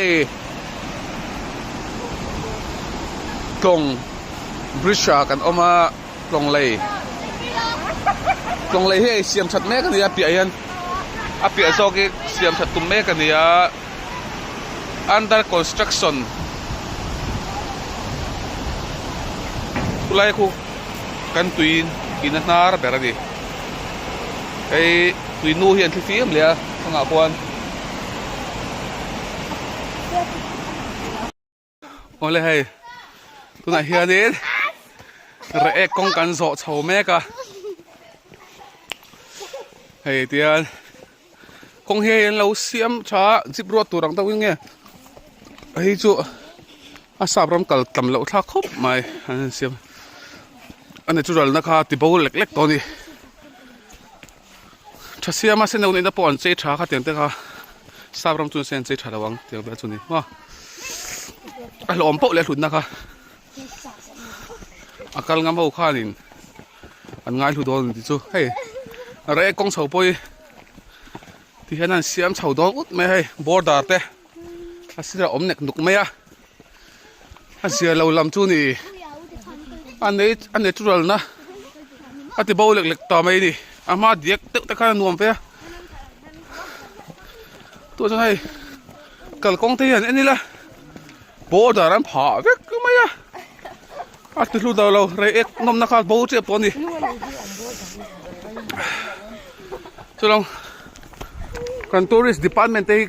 Hei tlawng bridge ah kan awm a tlawng lei tlawng lei hi hei siam that mek a ni a piah hian a piah zawk hi siam that tum mek a ni a under construction khulai khu kan tui in a hnar ber a ni hei tui nu hi an thlifim leh a thlang ah khuan. Awle hei tunah hianin reh kawng kan zawh chho mek a hei tian kawng hi hei an lo siam tha a zip ruat tur ang deuhin nge hei chu a sap ram kal tam loh thlak khawp mai an siam a natural na kha ti bo lek lek tawh a ni. Tha siama sen deuh nihna pawh an chei tha kha tiang te kha sap ram chuan se an chei tha lo ang tiang vel chu ni maw a hlawm poh leh hlutna kha a kal ngam ho khanin an ngai hlu dawn tih chu hei reh kawng chho pawh hi ti hian an siam chho dawn ut mai hei border te a sirah awm nek nuk mai a a zia lo lam chu ni a nei a natural na a ti bo lek lek ta mai a ni a hma diak deuh te khan a nuam ve a tah chuan hei kalkawng te hian en ila border an phah vek mai a a ti hlu do lo rei ek nawmna kha bo tep tawh a ni chulawng kan tourist department te hi.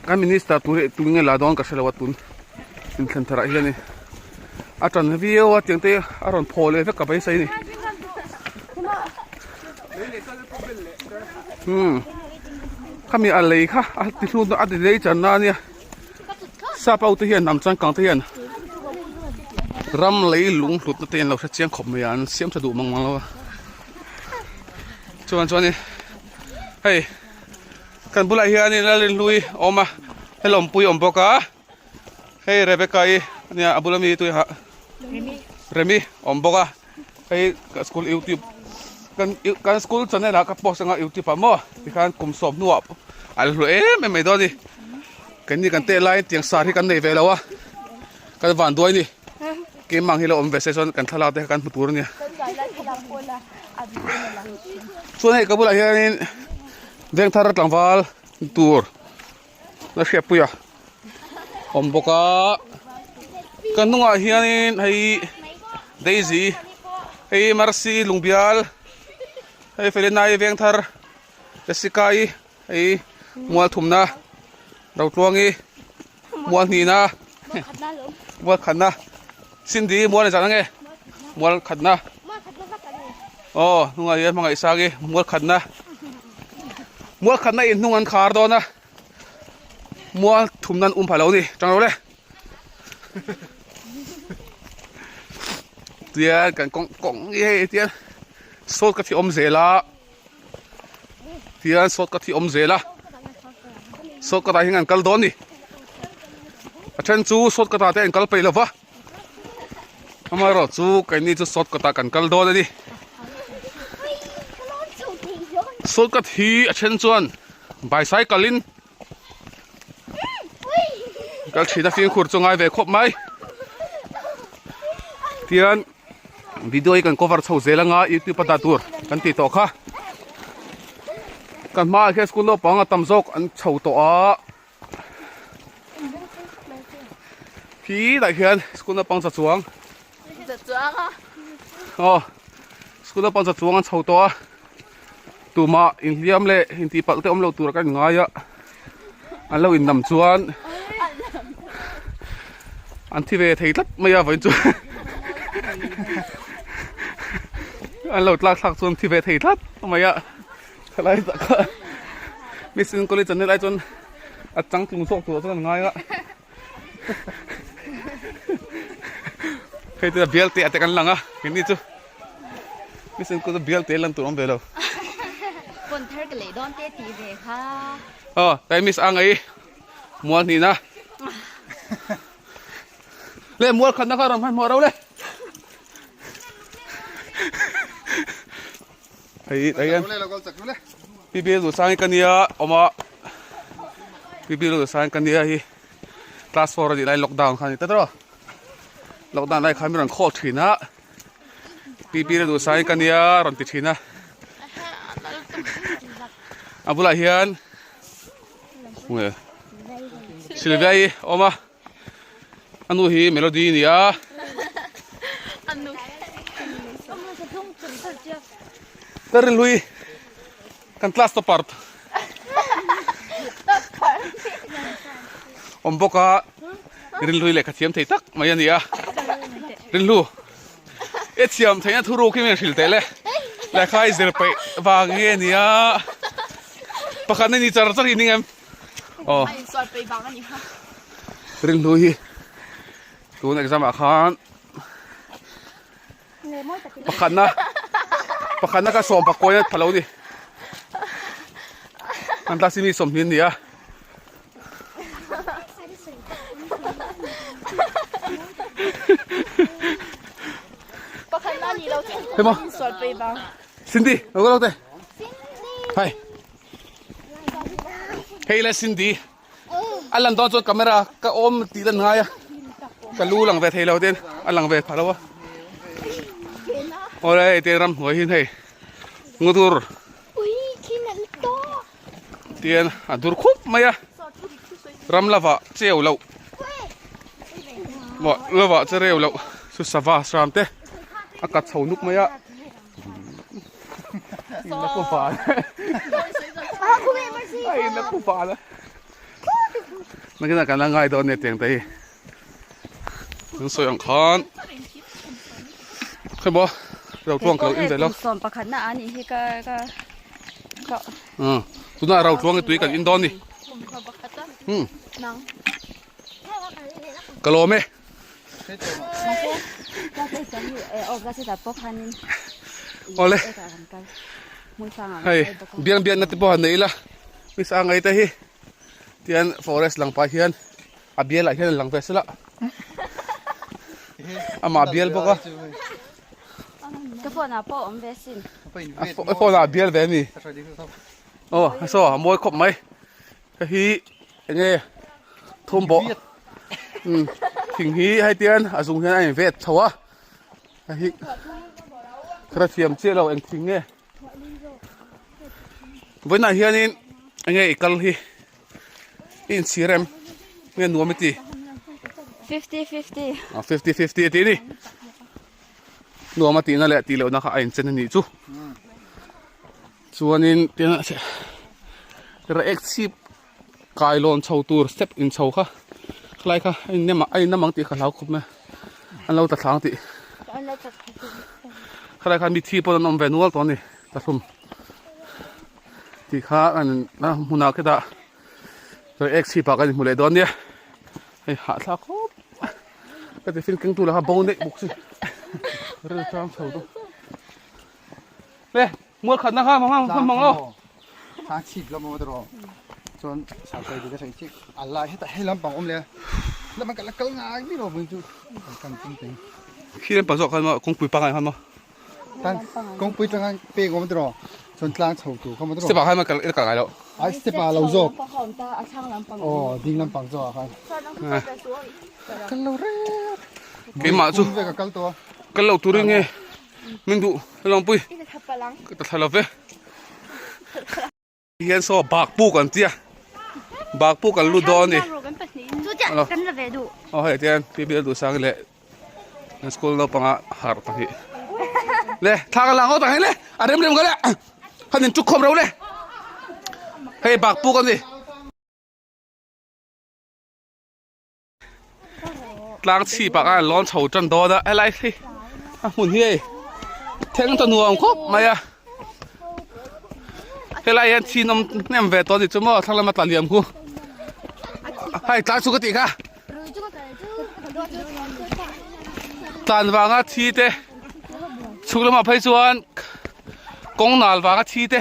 Kan minister tur hi tun nge la dawn ka hrelo a tun inthlan tharah hian a tan viau a tiang te a rawn phaw leh vek ka beisei a ni umm khami a lei kha a ti hlun a ti lei chan na ania sap ho te hian hnam changkang te hian ram lei lung hlutna te an lo hre chiang khawp mai a an siam tha duh mang mang lo a chuan chuan in hei. Kan bulah hianin Lalrinhlui a awm a, hei lawmpui a awm bawk a, hei Rebecca i ania a bula mi tui ha Remi a awm bawk a, hei ka school youtube kan kan school channel ah ka post anga youtube ah maw tikhan kum sawm hnuah a la hlu em em mai dawn a ni, keini kan teh laiin tiang sar hi kan nei ve lo a, kan van duai a ni, keimah ang hi lo awm ve se chuan kan thlalak te kha kan hmu tur a nia. Chuan hei ka bulah hianin. Vengthar tlangval tur la hriatpui a awm bawk a kan hnungah hianin hei daisy hei mercy lungbial hei felinai vengthar jessica-i hei mual thumna rotluangi mual hnihna mual khatna cindy mual ni zan ange mual khatna aw hnungah hian hmangaih sang hi mual khatna mual khatna in hnung an khar dawn a mual thumna an um pha lo a ni tang ro le tian kan kawng kawng hi hei tian sawt ka thi awm zel a. Tihian sawt ka thi awm zel a sawt ka tah hian an kal dawn a ni a then chu sawt ka tah te an kal peih lo va amaherawh chu keini chu sawt ka tah kan kal dawn a ni sawt ka thi a then chuan bicycle in kal thin a fimkhur chu ngai ve khawp mai tihian. Video hi kan cover chho zel anga youtube a dah tur kan tih tawh kha kan hmaah hian school naupang a tam zawk an chho tawh a khi lah hian school naupang za chuang aw school naupang za chuang an chho tawh a tumah inhliam leh intihpalh te awm lo tur a kan ngai a an lo innam chuan an thi ve thei tlat mai a vawiin chu an lo tlak thlak chuan thi ve thei tlat mai a thalai tak kha mission college an helai chuan a changtlung zawk tur ah chuan an ngai a hei te bial te ah te kan lang a keini chu mission college bial te lan tur awm ve lo phone thar ka lei dawn te tih ve kha aw tai miss a ngai mual hnih na le mual khat na kha rawn hmanhmawh ro le hei tai hian pi bial duh sang hi ka nia awm a pi bial duh sang hi ka nia hi. Class 4 anih lai lockdown kha a ni ta tawh. Lockdown lai khan mi rawn call thin a. Pi pi na duh sai ka nia rawn ti thin a. A bulah hian Sylvia i awm a. A nu hi Melody a ni a. Ka rinhlui kan class topper awm bawk a rinhlui lehkha thiam thei tak mai a ni a. Rinhlu e thiam theihna thuruk hi min hrilh teh le lehkha i zir peih vang nge a ni a pakhat na ni char char hi ni ngem. Aw. A insual peih vang a ni kha. Rinhlu hi tun exam ah khan pakhatna pakhatna kha sawm pakawina tha lo ni. Kan class hi mi sawmhnih an ni a. Pakhatna a nih loh chuan insual peih vang. Cindy, lo kal lo teh. Hai. Hei le Cindy a lan dawn chuan camera ka awm tih lan ngai a ka lu lang ve thei lo ten a lang ve pha lo a awle hei te ramhnuai hi hei ngudur tian a dur khup mai a ram lava cheu loh lova che reu loh chu sava hram te a kat chho nuk mai a. Nakinah kan la ngai dawn nia tiang te hi an sawi ang khan khawi maw ro tluang ka lo in ve lo tunah ro tluang hi tui kan in dawn ni ka lawm e. Awle hei biang bian na te pawh han nei ila mi sang ai te hi tian forest lang pah hian a bial ah hian a lang ve sela amah bial bawk a a phone ah a bial ve a mi aw saw a mawi khawp mai. Hei hi enge thawmbawh umm thing hi hei tian a zung hian a in vet chho a hei hi ka hrethiam chiah lo eng thing nge vawiinah hianin enge i kal hi i inchhir em nge nuam i ti 50-50 ah 50-50 a tih a ni nuam a tihna leh tih lohna kha a inchen a nih chu. Chuanin tiang react chhip kailawn chho tur step in chho kha khalai kha a in a in namang tih ka hlau khawp mai an lo tla thlang tih khalai kha mithi pawh an awm ve nual tawh a ni tlahlum tih kha an hmunah khitah react chhip ah kan inhmu leh dawn nia hei hahthlak khawp ka tiffin kengtu lah kha bo neih bawk si ril chang chho dawn. Le mual khatna kha hmang hmang hmang lo. Thang chhip lam awm ro. Chuan sa sai di ka sai chik. Allah heta hei lampang awm le. Lampang ka la kal ngai mi lo mun chu. Kan ting ting. Khi lampang zawk khan ma kawngpui pangai khan ma. Tan kawngpui tanga pek awm ro. Chuan tlang chho tu kha ma ro. Step ah khan ma kal kal ngai lo. Ai step ah lo zawk. Oh ding lampang zawk ah khan. Kal lo re. Keimah chu. Ka kal to. Kal lo turin nge. Min duh lawngpui ka ta thla lo ve hian saw bak puk an tia bak puk an lut dawn a ni aw hei tian pi bial duh sang leh an school naupanga harh pahnih le thla ka lang ho tak hei le a rem rem ka le han in tuk khawm ro le hei bak puk a ni. Tlang chhip ah khan an lawn chho tan dawn a helai hi a hmun hi hei thleng ta nuam khawp mai a helai hian thin awm hnem ve tawh a ni chu maw thlang lama tla liam khu hei tlang chu ka tih kha tlan vanga thi te chhuk lamah phei chuan kawng nal vanga thi te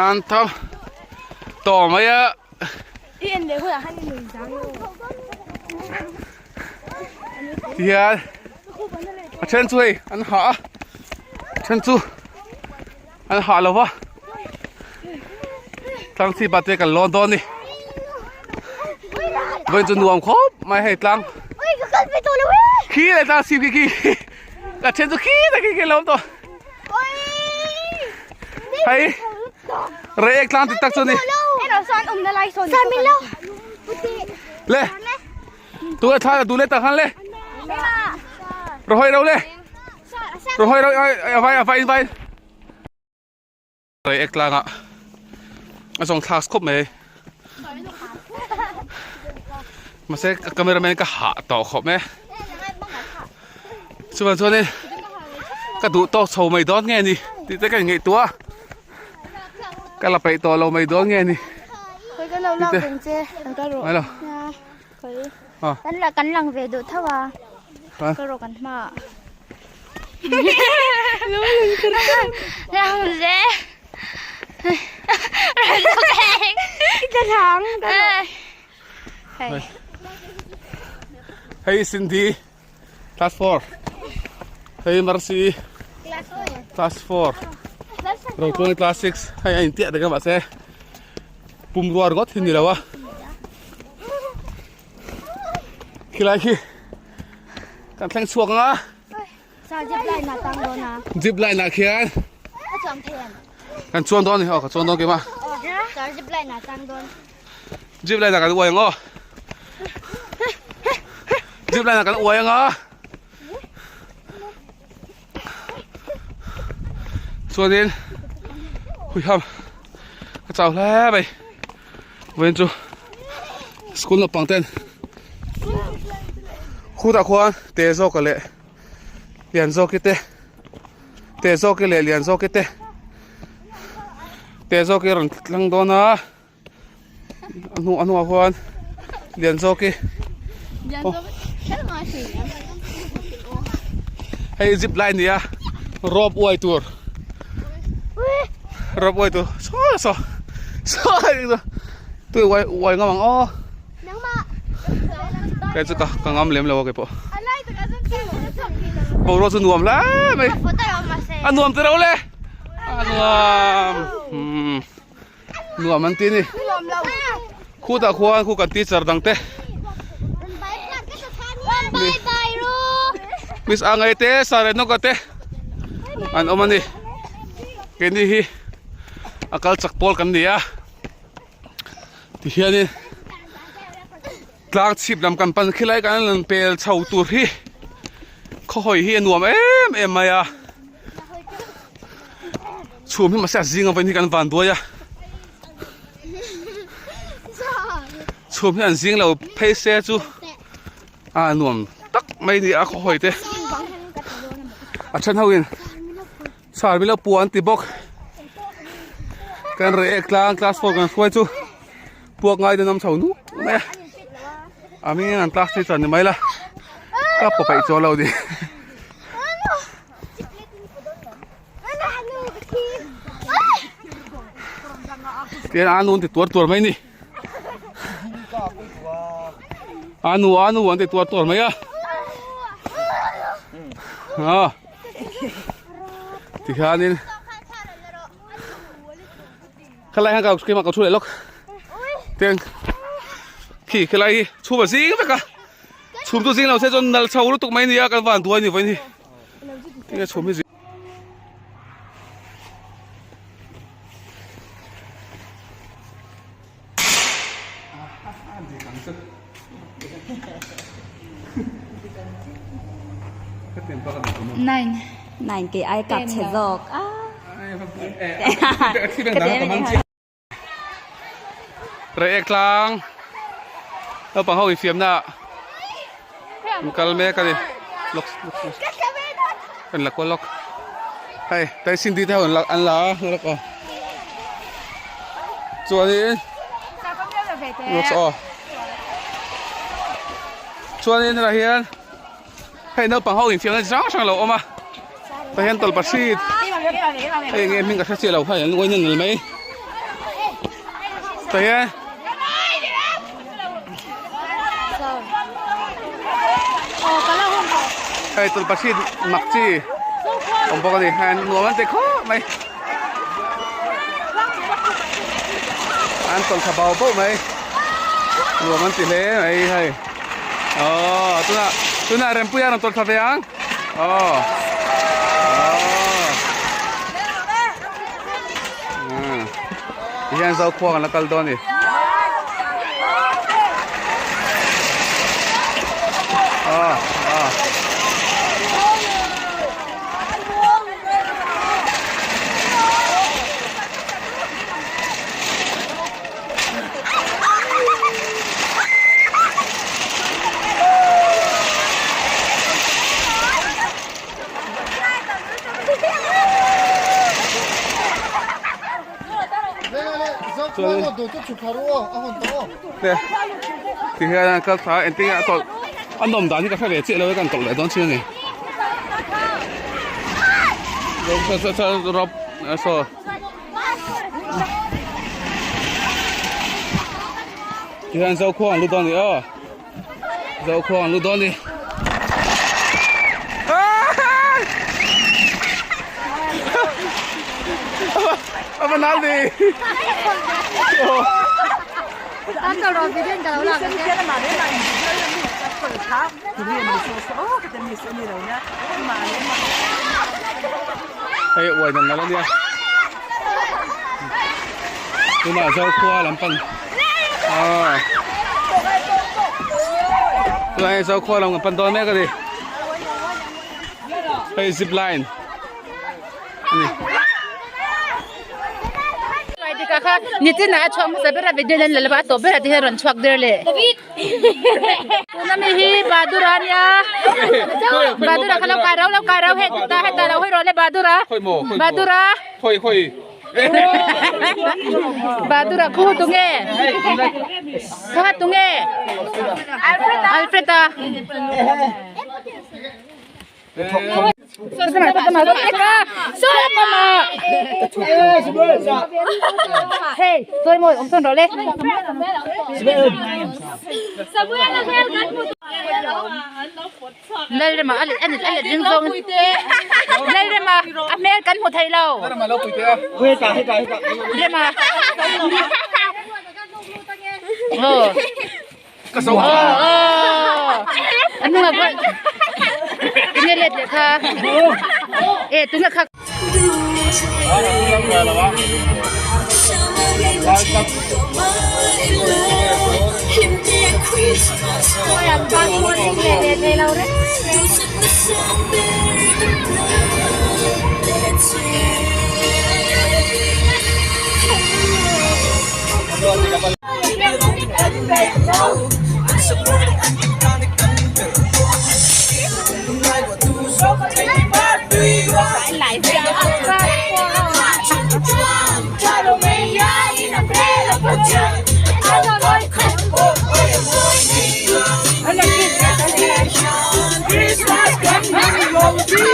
an tham tawh mai a. Tihian a then chu hei an hah a a then chu an hah lo va tlang chhip ah te kan lawn dawn a ni. Vawiin chu nuam khawp mai hei tlang. Khi leh tlang chhip khi khi. Ka then chu khi ta khi khi lo awm tawh. Hei Reiek tlang dik tak chu ni. Le Tu e thla du le tak han le. Ro hoi ro le. Ro hoi ro ai vai vai vai. Reiek tlangah a zawng thlak khawp mai mahse camera man ka hah tawh khawp mai chuan chuanin ka duh tawk chho mai dawn nge ni tih te ka inngaihtuah a ka la peih tawh lo mai dawn nge ni tih te hello Kan lang ve duh tho a ka rawh kan hma ah. Hei Cindy class 4 hei Mercy class 4 Rochuangi class 6 hei a intiah reng a mahse pumrua ringawt hi ni lo a khilai khi kan thleng chhuak ang a zip line ah tang dawn a zip line ah khian a chuang thei em kan chuang dawn ni aw ka chuang dawn keimah sir zip line ah tang dawn zip line ah kan uai ang aw zip line ah kan uai ang a chuanin huiham ka chau hle mai vawiin chu school naupang ten khutah khuan te zawka leh lian zawki te te zawki leh lian zawki te te zawki rawn tlang dawn a. A hnu a hnuah khuan lian zawk hi hei zip line a ni a rope uai tur rope uai tur saw saw saw tui uai uai ngam ang aw kei chu ka ka ngam lem lo a keipawh boruak chu nuam hle mai a nuam tiro le a nuam umm. Nuam an ti a ni. Khutah khuan khu kan teacher dang te. Miss Angai te Sir Enoka te an awm a ni. Keini hi a kal chak pawl kan ni a. Tihianin tlang chhip lam kan pan khilai kan lan pel chho tur hi khawhawi hi a nuam em em mai a. Chhum hi mahse a zing avawin hi kan van duai a chhum hi an zing lo phei se chu a nuam tak mai ni a khaw hawi te a then ho in sar milo pua an ti bawk kan reh tlang class 4 kan hruai chu puak ngai den awm chho nuk mai a a ming an class teacher ni mai la ka paw peih chuang lo ni. Tian a nu an ti tuar tuar mai ni. A nu a nu an ti tuar tuar mai a. A. Ti hianin khalai han ka keimah ka thu leh lawk. Tiang khi khilai hi chhum a zing vek a. Chhum chu zing lo se chuan nal chho lutuk mai nia kan van duai ni vawiin hi. Tinge chhum hi zing. Nine. Nine ke ai kap che zawk a. Reiek tlang naupang ho infiamna an kal mek a ni lawk an la kual lawk hei tai sindhi te ho an la an la a lawk aw chuanin lawk aw chuanin helaiah hian hei naupang ho infiamna chi hrang hrang a lo awm a tah hian tawlhpahrit hei enge hming ka hre chiah lo hei an ngawi nal mai tah hian hei tawlhpahrit mak chi awm bawk a ni hei nuam an ti khawp mai an tawlh tha bau bauh mai. Nuam an ti hle mai hei. Aww tunah tunah Rempuia a rawn tawlh thla ve ang. Aww. Aww. Umm. Tihian Zokhua kan la kal dawn a ni. Aww aww. Ti hian an kal thla a engtin nge a tawlh a nawm dan hi ka hre ve chiah lo e kan tawlh leh dawn chin a ni. Saw. Tihian Zokhua an lut dawn a ni aw Zokhua an lut dawn a ni A va nal ni Hei uai dan nal a nia tunah Zokhua lam pan aaa tunah hian Zokhua lam kan pan dawn mek a ni hei zip line a ni. Nitin ah a chhuak hmasa ber a video hian la lova a tawp berah te hian rawn chhuak der leh. Tuna mi hi Badura a nia Badura kha lo kai rau lo kai rau hei ta heta lo hawi rawh le Badura Badura Badura khu tu nge kha tu nge Alfred a. Hey, tôi ngồi ông sơn rồi lên. Đây mà anh anh anh ding dong. Đây mà anh mẹ cắn một thầy lâu. Đây mà. Ờ. A hnungah pawh tinge let leh kha e tunge kha.